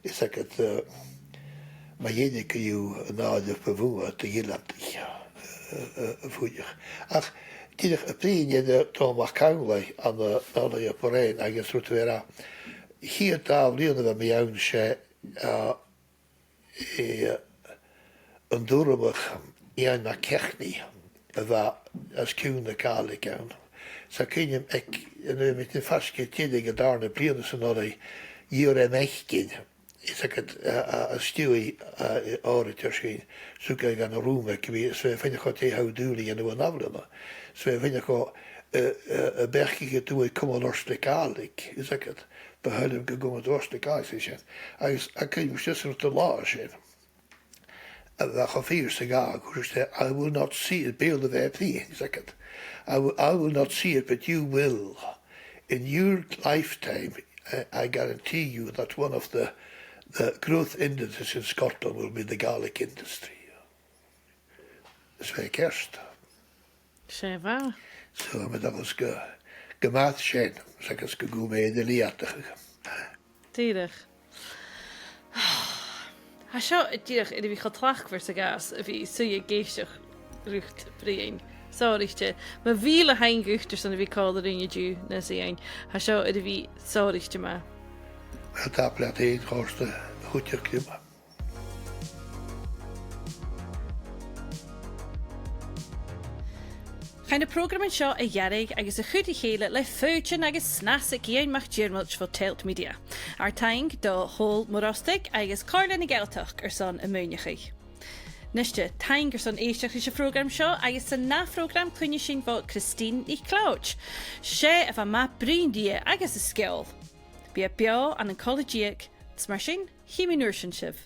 is agad, eh, ma dh'fhaodte gu bheil an àireamh bu mhotha de dh'eileanaich, eh, eh, a' fuireach. Ach dìreach a' bruidhinn ri Dòmhnall MacAmhlaigh ann an, ann an Obar Dheathain agus rud a bha e ag ràdh, a' chiad dà bhliadhna a bha mi ann, 's e, eh, eh, an Diùramach Iain MacEachainn a bha os cionn na Gàidhlig ann. 'S tha cuimhne agam aig, an uair a bha mi faisg air deireadh an dàrna bliadhna san oilthigh, dh'iarr e m' fhaicinn, is agad, a, a, a stiùireadh, a, òraid air sin, 's thug e dhan a' rùm aige, 's bha e a' faighneachd dhomh dè tha thu dùil a dhèanamh an ath-bhliadhna. 'S bha e a' faighneachd dhomh, eh, eh, am beachd-sa gun tèid cumail ort na Gàidhlig, is agad, bu thoil leam gun cumadh tu ort na Gàidhlig, 's e sin. Agus, agus tha cuimhne agam, 's e sin rud an latha sin. A bha cho fìor 's a ghabhadh, thuirt e, "I will not see it," Beurla a bha e a' bruidhinn, is agad, "I will, I will not see it, but you will. In your lifetime, I, I guarantee you that one of the, the growth industries in Scotland will be the Gaelic industry." Is bha e ceart. 'S e a bha. So, tha mi an dòchas gu, gu math sin, 's agus gun cuir mi air a leudachadh. Dìreach. Tha seo dìreach air a bhith cho tlachdmhor 's a ghabhas a bhith a' suidhe ag èisteachd riut bruidhinn. Sònraichte. Mo mhìle taing dhut airson a bhith còmhla rinn an-diugh, Nise Iain. Tha seo air a bhith sònraichte math. Tapadh leat fhèin, chòrd e a' chuideachd rium. Chaidh na prògraman seo a dheasachadh agus a chur ri chèile le foighidinn agus snasaidh Iain MacDhiarmait bho Tèilt Media. Ar taing do Shòil Mòr Ostaig agus Comhairle na Gàidhealtachd airson am maoineachaidh. Nise, taing airson èisteachd ris a' phrògram seo agus san ath phrògram cluinnidh sinn bho Christine NicLeòid. 'S e a bha math bruidhinn rithe agus a sgeul. Bidh e beò ann an cola-deug, is mar sin, chì mi an uair sin sibh.